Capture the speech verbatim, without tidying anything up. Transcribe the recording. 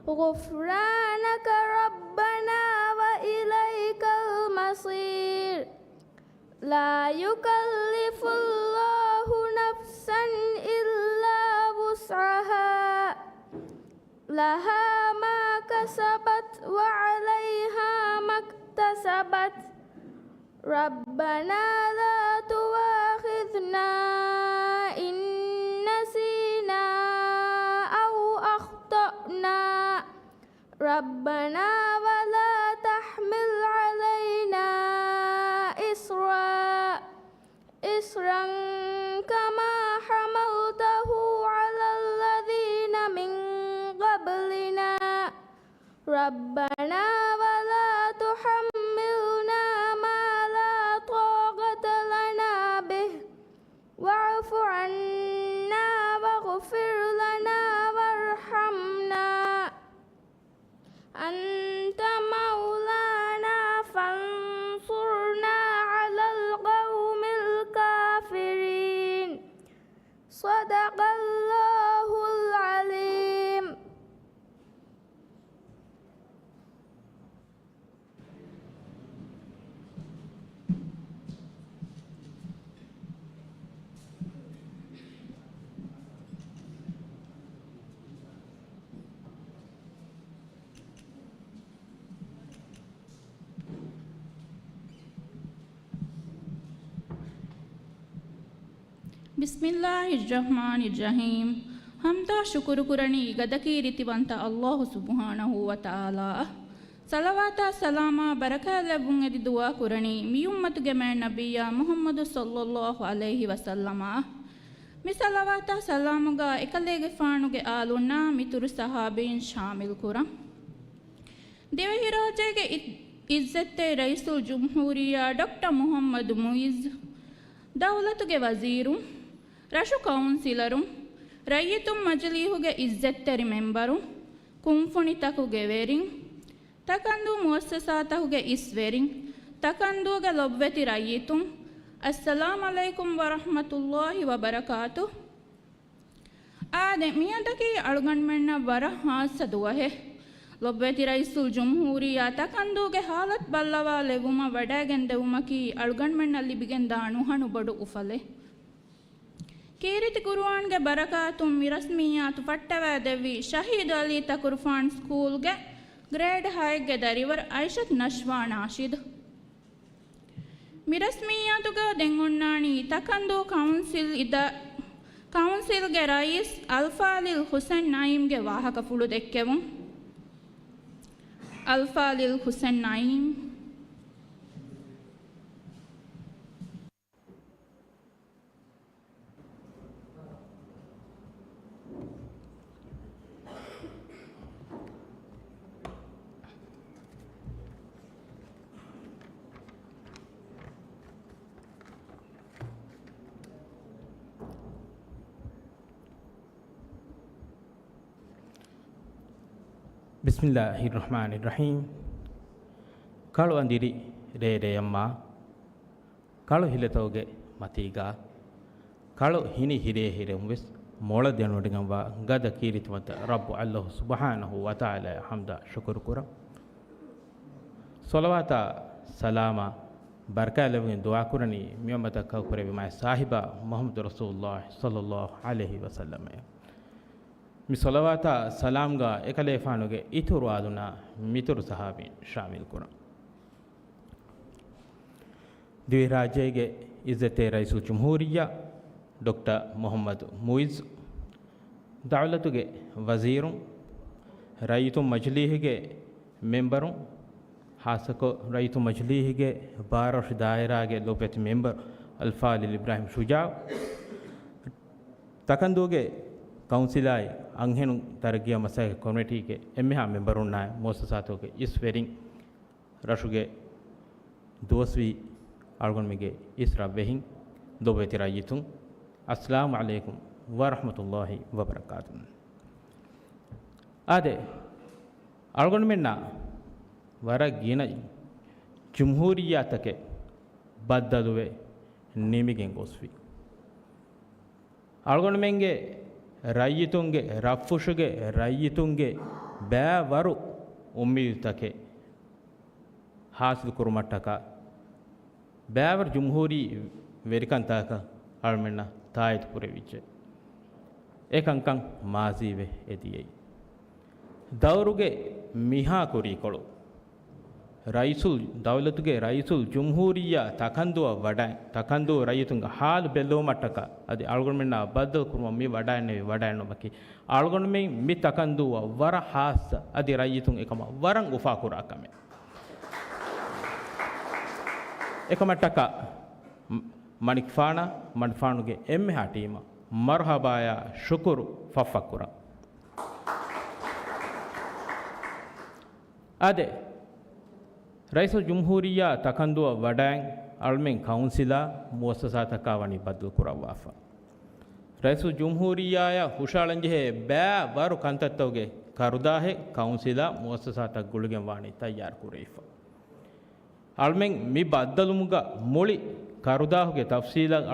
غفرانك ربنا وإليك المصير. لا يكلف الله نفسا إلا وسعها، لها ما كسبت وعليها ما اكتسبت. ربنا لا تؤاخذنا إن نسينا أو أخطأنا. ربنا ولا تحمل علينا إصرا، إصرا كما حملته على الذين من قبلنا. ربنا ولا تحملنا ما لا طاقة لنا به، واعف عنا واغفر لنا وارحمنا. أنت مولانا فانصرنا على القوم الكافرين. صدق الله العظيم. ބިސްމިއްލާހިއްރަޙްމާނިއްރަޙީމް. ޙަމްދާ ޝުކުރު ކުރަނީ ގަދަކީރިތިވަންތަ ﷲ ސުބްޙާނަހޫ ވަތަޢާލާއަށް. ޞަލަވާތާ ސަލާމާ ބަރަކާތް ލެއްވުން އެދި ދުޢާ ކުރަނީ މި އުއްމަތުގެ މާތް ނަބިއްޔާ މުޙައްމަދު ޞައްލައްލާހު ޢަލައިހި ވަސައްލަމަށް. މި ޞަލަވާތާ ސަލާމުގަ އެކަލޭގެފާނުގެ އާލުންނާ މިތުރު ޞަޙާބީން ޝާމިލް ކުރަން. ދިވެހިރާއްޖޭގެ އި-، އިއްޒަތްތެރި ރައީސުލްޖުމްހޫރިއްޔާ ޑޮކްޓަރ މުޙައްމަދު މުޢިއްޒު، ދައުލަތުގެ ވަޒީރުން، ރަށު ކައުންސިލަރުން، ރައްޔިތުން މަޖިލީހުގެ އިއްޒަތްތެރި މެންބަރުން، ކުންފުނިތަކުގެ ވެރިން، ތަކަންދޫ މުއައްސަސާތަކުގެ އިސްވެރިން، ތަކަންދޫގެ ލޮބުވެތި ރައްޔިތުން، އައްސަލާމް ޢަލައިކުމް ވަރަޙްމަތުﷲ ވަބަރަކާތުހު. އާދެ، މިއަދަކީ އަޅުގަނޑުމެންނަށް ވަރަށް ޚާއްޞަ ދުވަހެއް. ލޮބުވެތި ރައީސުލްޖުމްހޫރިއްޔާ ތަކަންދޫގެ ޙާލަތު ބައްލަވާލެއްވުމަށް ވަޑައިގެންދެވުމަކީ އަޅުގަނޑުމެންނަށް ލިބިގެންދާ ނުހަނު ބޮޑު އުފަލެއް. ކީރިތި ޤުރުއާންގެ ބަރަކާތުން މި ރަސްމިއްޔާތު ފައްޓަވައިދެއްވީ ޝަހީދު ޢަލީ ތަކުރުފާން ސްކޫލްގެ ގްރޭޑް ހައެއްގެ ދަރިވަރު އައިޝަތު ނަޝްވާ ނާޝިދު. މި ރަސްމިއްޔާތުގަ ދެން އޮންނާނީ ތަކަންދޫ ކައުންސިލް އިދާ-، ކައުންސިލްގެ ރައީސް އަލްފާޟިލް ޙުސެން ނަޢީމްގެ ވާހަކަފުޅު ދެއްކެވުން. އަލްފާޟިލް ޙުސެން ނަޢީމް. ބިސްމިއްލާހިއްރަޙްމާނިއްރަޙީމް. ކަޅު އަނދިރި ރޭރޭއަށްމާ، ކަޅު ހިލަތަކުގެ މަތީގާ، ކަޅު ހިނި ހިރޭ ހިރެއުން ވެސް މޮޅަށް ދެނެވޮޑިގެންވާ ގަދަ ކީރިތިވަންތަ ރައްބު ﷲ ސުބްޙާނަހޫ ވަތަޢާލާއަށް ޙަމްދާ ޝުކުރު ކުރަން. ޞަލަވާތާ ސަލާމާ ބަރަކާތް ލެއްވުން ދުޢާ ކުރަނީ މި އުއްމަތަށް ކައު ކުރެއްވި މާތް ސާހިބާ މުޙައްމަދު ރަސޫލުﷲ ޞައްލައްލާހު ޢަލައިހި ވަސައްލަމަށް. މި ޞަލަވާތާ ސަލާމްގާ އެކަލޭފާނުގެ އިތުރު އާލުންނާ މިތުރު ޞަޙާބީން ޝާމިލް ކުރަން. ދިވެހިރާއްޖޭގެ އިއްޒަތްތެރި ރައީސުލްޖުމްހޫރިއްޔާ ޑޮކްޓަރ މުޙައްމަދު މުޢިއްޒު، ދައުލަތުގެ ވަޒީރުން، ރައްޔިތުން މަޖިލީހުގެ މެންބަރުން، ޚާއްޞަކޮށް ރައްޔިތުން މަޖިލީހުގެ ބާރަށު ދާއިރާގެ ލޮބުވެތި މެންބަރު އަލްފާޟިލް އިބްރާހިމް ޝުޖާޢު، ތަކަންދޫގެ ކައުންސިލާއި އަންހެނުން ތަރައްގީ މަސައްކަތް ކޮމިޓީގެ އެންމެހާ މެންބަރުންނާއި މުއައްސަސާތަކުގެ އިސްވެރިން، ރަށުގެ ދުވަސްވީ އަޅުގަނޑުމެންގެ އިސް ރަށްވެހިން، ލޮބުވެތި ރައްޔިތުން، އައްސަލާމު ޢަލައިކުމް ވަރަޙްމަތުﷲ ވަބަރަކާތުހު. އާދެ، އަޅުގަނޑުމެންނަށް ވަރަށް ގިނަ ޖުމްހޫރިއްޔާތަކެއް ބައްދަލުވެ ނިމިގެން ގޮސްފި. އަޅުގަނޑުމެންގެ ރައްޔިތުންގެ، ރަށްފުށުގެ ރައްޔިތުންގެ ބައިވަރު އުއްމީދުތަކެއް ހާސިލުކުރުމަށްޓަކާ ބައިވަރު ޖުމްހޫރީ ވެރިކަންތަކަށް އަޅުމެންނަށް ތާއީދު ކުރެވިއްޖެ. އެކަންކަން މާޒީވެ އެދިޔައީ. ދައުރުގެ މިހާ ކުރީކޮޅު ރައީސުލް، ދައުލަތުގެ ރައީސުލް ޖުމްހޫރިއްޔާ ތަކަންދޫއަށް ވަޑައި، ތަކަންދޫ ރައްޔިތުންގެ ޙާލު ބެއްލެވުމަށްޓަކާ އަދި އަޅުގަނޑުމެންނާ ބައްދަލުކުރުމަށް މި ވަޑައިންނެވި ވަޑައިންނުމަކީ، އަޅުގަނޑުމެން މި ތަކަންދޫއަށް ވަރަށް ހާއްސަ އަދި ރައްޔިތުން އެކަމަށް ވަރަށް އުފާކުރާ ކަމެއް. އެކަމަށްޓަކާ މަ-، މަނިކުފާނަށް، މަނިކުފާނުގެ އެންމެހާ ޓީމަށް މަރުޙަބާޔާ ޝުކުރު ފަށްފަށްކުރަން. އާދެ، ރައީސުލް ޖުމްހޫރިއްޔާ ތަކަންދޫއަށް ވަޑައިން އަޅުމެން ކައުންސިލާ މުއައްސަސާތަކާ ވަނީ ބައްދަލު ކުރައްވާފަ. ރައީސުލް ޖުމްހޫރިއްޔާއަށް ހުށައަޅަންޖެހޭ ބައިވަރު ކަންތައްތަކުގެ ކަރުދާހެއް ކައުންސިލާ މުއައްސަސާތައް ގުޅިގެން ވާނީ ތައްޔާރު ކުރެވިފަ. އަޅުމެން މި ބައްދަލުމުގަ މުޅި ކަރުދާހުގެ ތަފްސީލަށް